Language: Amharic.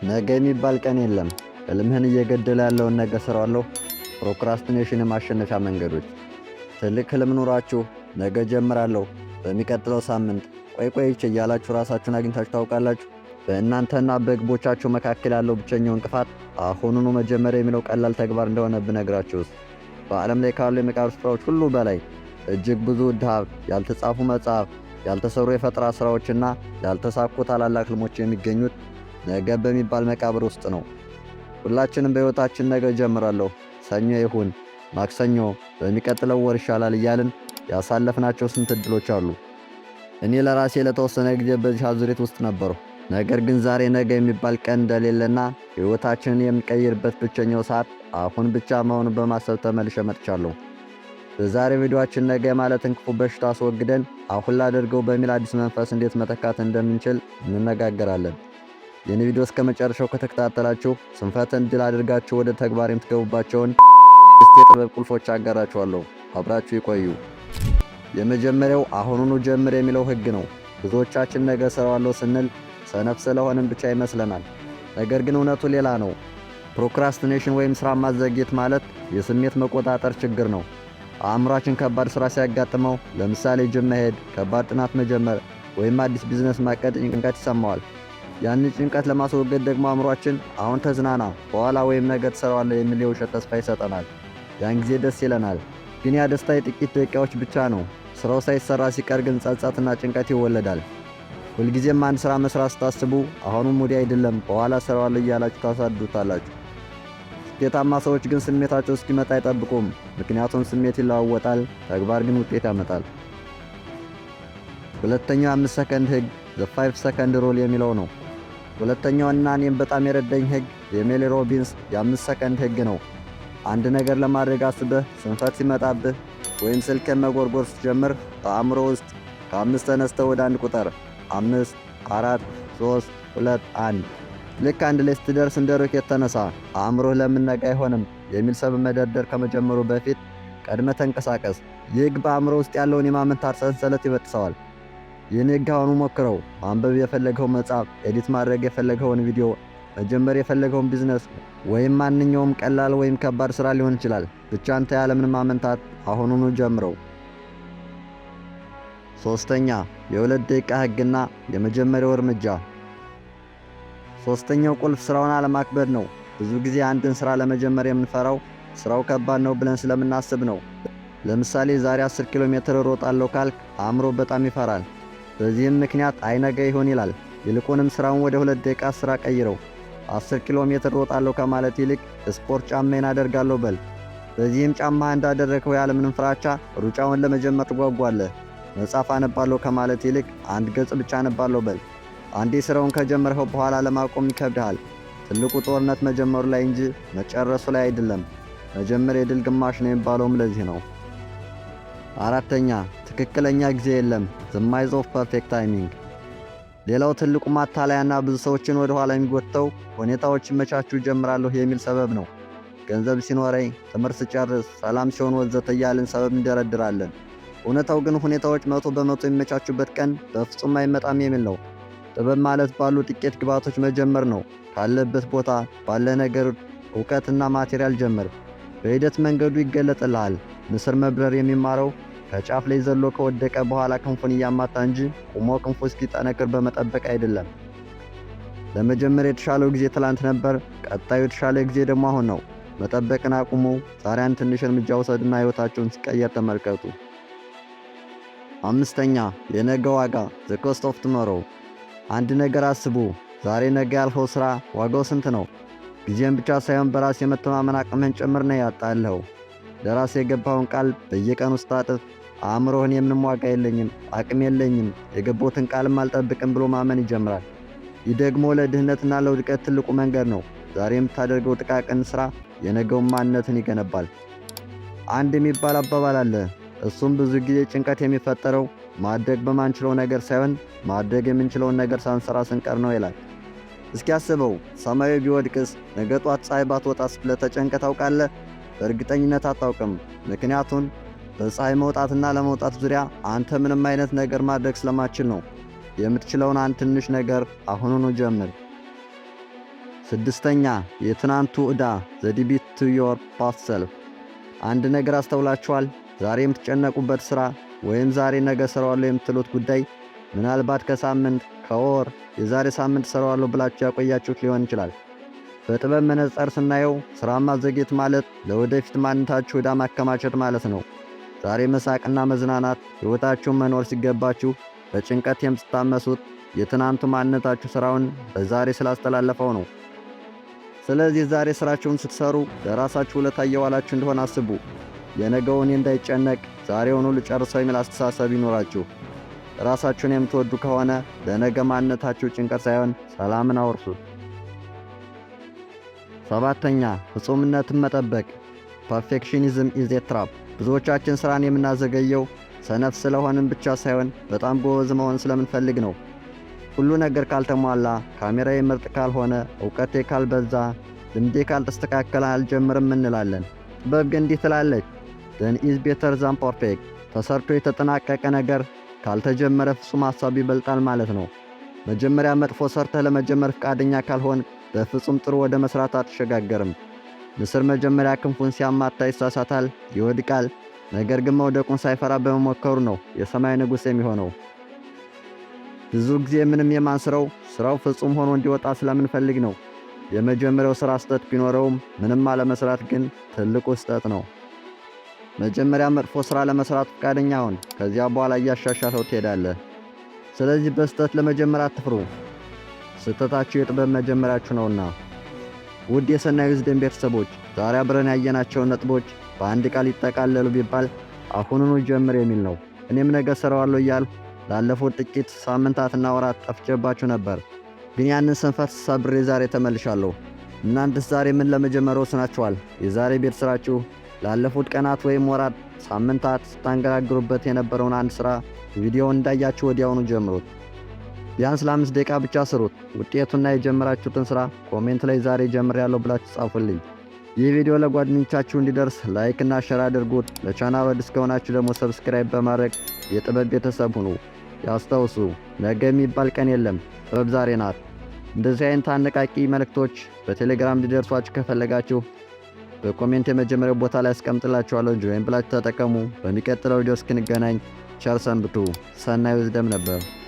ነገ የሚባል ቀን የለም። ህልምህን እየገደለ ያለውን ነገ እሰራዋለሁ። Procrastination የማሸነፊያ መንገዶች። ትልቅ ህልም ኑሯችሁ ነገ እጀምራለሁ፣ በሚቀጥለው ሳምንት፣ ቆይ ቆይቼ እያላችሁ ራሳችሁን አግኝታችሁ ታውቃላችሁ? በእናንተና በግቦቻችሁ መካከል ያለው ብቸኛው እንቅፋት አሁኑኑ መጀመር የሚለው ቀላል ተግባር እንደሆነ ብነግራችሁስ? በዓለም ላይ ካሉ የመቃብር ስፍራዎች ሁሉ በላይ እጅግ ብዙ ውድ ሀብት፣ ያልተጻፉ መጽሐፍ፣ ያልተሰሩ የፈጠራ ስራዎችና ያልተሳኩ ታላላቅ ህልሞች የሚገኙት ነገ በሚባል መቃብር ውስጥ ነው። ሁላችንም በሕይወታችን ነገ እጀምራለሁ፣ ሰኞ ይሁን፣ ማክሰኞ፣ በሚቀጥለው ወር ይሻላል እያልን ያሳለፍናቸው ስንት እድሎች አሉ። እኔ ለራሴ ለተወሰነ ጊዜ በዚህ አዙሪት ውስጥ ነበርኩ። ነገር ግን ዛሬ ነገ የሚባል ቀን እንደሌለና ሕይወታችንን የምንቀይርበት ብቸኛው ሰዓት አሁን ብቻ መሆኑን በማሰብ ተመልሼ መጥቻለሁ። በዛሬ ቪዲዮአችን ነገ ማለትን ክፉ በሽታ አስወግደን አሁን ላደርገው በሚል አዲስ መንፈስ እንዴት መተካት እንደምንችል እንነጋገራለን። ይህን ቪዲዮ እስከ መጨረሻው ከተከታተላችሁ ስንፈትን ድል አድርጋችሁ ወደ ተግባር የምትገቡባቸውን ስድስት የጥበብ ቁልፎች አጋራችኋለሁ። አብራችሁ ይቆዩ። የመጀመሪያው አሁኑኑ ጀምር የሚለው ህግ ነው። ብዙዎቻችን ነገ እሰራዋለሁ ስንል ሰነፍ ስለሆንን ብቻ ይመስለናል። ነገር ግን እውነቱ ሌላ ነው። Procrastination ወይም ስራ ማዘግየት ማለት የስሜት መቆጣጠር ችግር ነው። አእምሯችን ከባድ ስራ ሲያጋጥመው፣ ለምሳሌ ጅም መሄድ፣ ከባድ ጥናት መጀመር ወይም አዲስ ቢዝነስ ማቀድ ጭንቀት ይሰማዋል። ያንን ጭንቀት ለማስወገድ ደግሞ አእምሯችን አሁን ተዝናና፣ በኋላ ወይም ነገ ትሰራዋለህ የሚል የውሸት ተስፋ ይሰጠናል። ያን ጊዜ ደስ ይለናል። ግን ያ ደስታ የጥቂት ደቂቃዎች ብቻ ነው። ስራው ሳይሰራ ሲቀር ግን ጸጸትና ጭንቀት ይወለዳል። ሁልጊዜም አንድ ስራ መስራት ስታስቡ አሁኑም ሙዴ አይደለም፣ በኋላ እሰራዋለሁ እያላችሁ ታሳድዱታላችሁ። ስኬታማ ሰዎች ግን ስሜታቸው እስኪመጣ አይጠብቁም። ምክንያቱም ስሜት ይለዋወጣል፣ ተግባር ግን ውጤት ያመጣል። ሁለተኛው የ5 ሰከንድ ህግ፣ the 5 second rule የሚለው ነው። ሁለተኛውና እኔም በጣም የረዳኝ ህግ የሜል ሮቢንስ የ5 ሰከንድ ህግ ነው። አንድ ነገር ለማድረግ አስበህ ስንፈት ሲመጣብህ ወይም ስልክን መጎርጎር ስትጀምር በአእምሮ ውስጥ ከአምስት ተነስተህ ወደ አንድ ቁጠር። አምስት፣ አራት፣ ሶስት፣ ሁለት፣ አንድ። ልክ አንድ ላይ ስትደርስ እንደ ሮኬት ተነሳ። አእምሮህ ለምን ነገ አይሆንም የሚል ሰበብ መደርደር ከመጀመሩ በፊት ቀድመህ ተንቀሳቀስ። ይህ ህግ በአእምሮ ውስጥ ያለውን የማመንታት ሰንሰለት ይበጥሰዋል። ይህን ህግ አሁኑ ሞክረው። ማንበብ የፈለግኸው መጽሐፍ፣ edit ማድረግ የፈለግኸውን ቪዲዮ፣ መጀመር የፈለግኸውን ቢዝነስ ወይም ማንኛውም ቀላል ወይም ከባድ ስራ ሊሆን ይችላል። ብቻ አንተ ያለምንም ማመንታት አሁኑኑ ጀምረው። ሶስተኛ፣ የ2 ደቂቃ ህግና የመጀመሪያው እርምጃ። ሶስተኛው ቁልፍ ስራውን አለማክበድ ነው። ብዙ ጊዜ አንድን ስራ ለመጀመር የምንፈራው ስራው ከባድ ነው ብለን ስለምናስብ ነው። ለምሳሌ ዛሬ 10 ኪሎ ሜትር እሮጣለሁ ካልክ አእምሮ በጣም ይፈራል። በዚህም ምክንያት አይ ነገ ይሁን ይላል። ይልቁንም ስራውን ወደ 2 ደቂቃ ስራ ቀይረው። 10 ኪሎ ሜትር እሮጣለሁ ከማለት ይልቅ ስፖርት ጫማዬን አደርጋለሁ በል። በዚህም ጫማህ እንዳደረግከው ያለምንም ፍራቻ ሩጫውን ለመጀመር ትጓጓለህ። መጽሐፍ አነባለሁ ከማለት ይልቅ አንድ ገጽ ብቻ አነባለሁ በል። አንዴ ስራውን ከጀመርኸው በኋላ ለማቆም ይከብድሃል። ትልቁ ጦርነት መጀመሩ ላይ እንጂ መጨረሱ ላይ አይደለም። መጀመር የድል ግማሽ ነው የሚባለውም ለዚህ ነው። አራተኛ፣ ትክክለኛ ጊዜ የለም። The myth of perfect timing። ሌላው ትልቁ ማታለያና ብዙ ሰዎችን ወደ ኋላ የሚጎትተው ሁኔታዎች ሲመቻቹ እጀምራለሁ የሚል ሰበብ ነው። ገንዘብ ሲኖረኝ፣ ትምህርት ስጨርስ፣ ሰላም ሲሆን ወዘተ እያልን ሰበብ እንደረድራለን። እውነታው ግን ሁኔታዎች 100% የሚመቻቹበት ቀን በፍጹም አይመጣም የሚል ነው። ጥበብ ማለት ባሉ ጥቂት ግብዓቶች መጀመር ነው። ካለበት ቦታ ባለ ነገር፣ እውቀትና material ጀምር። በሂደት መንገዱ ይገለጥልሃል። ንስር መብረር የሚማረው ከጫፍ ላይ ዘሎ ከወደቀ በኋላ ክንፉን እያማታ እንጂ ቆሞ ክንፉ እስኪጠነክር በመጠበቅ አይደለም። ለመጀመር የተሻለው ጊዜ ትላንት ነበር። ቀጣዩ የተሻለ ጊዜ ደግሞ አሁን ነው። መጠበቅን አቁሙ። ዛሬ አንድ ትንሽ እርምጃ ውሰዱና ሕይወታችሁን ሲቀየር ተመልከቱ። አምስተኛ፣ የነገ ዋጋ፣ the cost of tomorrow። አንድ ነገር አስቡ። ዛሬ ነገ ያልኸው ስራ ዋጋው ስንት ነው? ጊዜን ብቻ ሳይሆን በራስ የመተማመን አቅምህን ጭምር ነው ያጣኸው። ለራስ የገባኸውን ቃል በየቀኑ ስታጥፍ አእምሮህን የምንም ዋጋ የለኝም፣ አቅም የለኝም፣ የገባሁትን ቃልም አልጠብቅም ብሎ ማመን ይጀምራል። ይህ ደግሞ ለድህነትና ለውድቀት ትልቁ መንገድ ነው። ዛሬ የምታደርገው ጥቃቅን ስራ የነገውን ማንነትን ይገነባል። አንድ የሚባል አባባል አለ። እሱም ብዙ ጊዜ ጭንቀት የሚፈጠረው ማድረግ በማንችለው ነገር ሳይሆን ማድረግ የምንችለውን ነገር ሳንሰራ ስንቀር ነው ይላል። እስኪ አስበው፣ ሰማዩ ቢወድቅስ፣ ነገ ጧት ፀሐይ ባትወጣስ ብለህ ተጨንቀህ ታውቃለህ? በእርግጠኝነት አታውቅም። ምክንያቱም በፀሐይ መውጣትና አለመውጣት ዙሪያ አንተ ምንም አይነት ነገር ማድረግ ስለማትችል ነው። የምትችለውን አንድ ትንሽ ነገር አሁኑኑ ጀምር። ስድስተኛ፣ የትናንቱ ዕዳ፣ the debt to your past self። አንድ ነገር አስተውላችኋል? ዛሬ የምትጨነቁበት ሥራ ወይም ዛሬ ነገ እሰራዋለሁ የምትሉት ጉዳይ ምናልባት ከሳምንት፣ ከወር፣ የዛሬ ሳምንት እሰራዋለሁ ብላችሁ ያቆያችሁት ሊሆን ይችላል። በጥበብ መነጽር ስናየው ሥራ ማዘግየት ማለት ለወደፊት ማንነታችሁ ዕዳ ማከማቸት ማለት ነው። ዛሬ መሳቅና መዝናናት፣ ሕይወታችሁን መኖር ሲገባችሁ በጭንቀት የምትታመሱት የትናንቱ ማንነታችሁ ሥራውን በዛሬ ስላስተላለፈው ነው። ስለዚህ ዛሬ ሥራችሁን ስትሰሩ ለራሳችሁ ውለታ እየዋላችሁ እንደሆነ አስቡ። የነገው እኔ እንዳይጨነቅ ዛሬውኑ ልጨርሰው የሚል አስተሳሰብ ይኑራችሁ። ራሳችሁን የምትወዱ ከሆነ ለነገ ማንነታችሁ ጭንቀት ሳይሆን ሰላምን አውርሱት። ሰባተኛ፣ ፍጹምነትን መጠበቅ። Perfectionism is a trap። ብዙዎቻችን ሥራን የምናዘገየው ሰነፍ ስለሆንን ብቻ ሳይሆን በጣም ጎበዝ መሆን ስለምንፈልግ ነው። ሁሉ ነገር ካልተሟላ፣ ካሜራዬ ምርጥ ካልሆነ፣ እውቀቴ ካልበዛ፣ ልምዴ ካልተስተካከለ አልጀምርም እንላለን። ጥበብ ግን እንዲህ ትላለች፣ "Done is better than perfect።" ተሰርቶ የተጠናቀቀ ነገር ካልተጀመረ ፍጹም ሐሳብ ይበልጣል ማለት ነው። መጀመሪያ መጥፎ ሰርተህ ለመጀመር ፈቃደኛ ካልሆንክ በፍጹም ጥሩ ወደ መስራት አትሸጋገርም። ንስር መጀመሪያ ክንፉን ሲያማታ ይሳሳታል፣ ይወድቃል። ነገር ግን መውደቁን ሳይፈራ በመሞከሩ ነው የሰማይ ንጉሥ የሚሆነው። ብዙ ጊዜ ምንም የማንሰራው ስራው ፍጹም ሆኖ እንዲወጣ ስለምንፈልግ ነው። የመጀመሪያው ስራ ስህተት ቢኖረውም ምንም አለመስራት ግን ትልቁ ስህተት ነው። መጀመሪያ መጥፎ ስራ ለመስራት ፈቃደኛ ሁን። ከዚያ በኋላ እያሻሻልከው ትሄዳለህ። ስለዚህ በስህተት ለመጀመር አትፍሩ። ስህተታችሁ የጥበብ መጀመሪያችሁ ነውና። ውድ የሰናይ ዊዝደም ቤተሰቦች፣ ዛሬ አብረን ያየናቸውን ነጥቦች በአንድ ቃል ይጠቃለሉ ቢባል አሁኑኑ ጀምር የሚል ነው። እኔም ነገ እሰራዋለሁ እያልኩ ላለፉት ጥቂት ሳምንታትና ወራት ጠፍቼባችሁ ነበር። ግን ያንን ስንፈት ሰብሬ ዛሬ ተመልሻለሁ። እናንተስ ዛሬ ምን ለመጀመር ወስናችኋል? የዛሬ ቤት ስራችሁ ላለፉት ቀናት ወይም ወራት፣ ሳምንታት ስታንገራግሩበት የነበረውን አንድ ስራ ቪዲዮውን እንዳያችሁ ወዲያውኑ ጀምሩት። ቢያንስ ለ5 ደቂቃ ብቻ ስሩት። ውጤቱና የጀመራችሁትን ስራ comment ላይ ዛሬ ጀምሬያለሁ ብላችሁ ጻፉልኝ። ይህ ቪዲዮ ለጓደኞቻችሁ እንዲደርስ like እና share አድርጉት። ለቻናሉ አዲስ ከሆናችሁ ደግሞ subscribe በማድረግ የጥበብ ቤተሰብ ሁኑ። ያስታውሱ፣ ነገ የሚባል ቀን የለም፣ ጥበብ ዛሬ ናት። እንደዚህ አይነት አነቃቂ መልእክቶች በቴሌግራም እንዲደርሷችሁ ከፈለጋችሁ በ comment የመጀመሪያው ቦታ ላይ አስቀምጥላችኋለሁ። Join ብላችሁ ተጠቀሙ። በሚቀጥለው ቪዲዮ እስክንገናኝ ቸር ሰንብቱ። ሰናይ wisdom ነበር።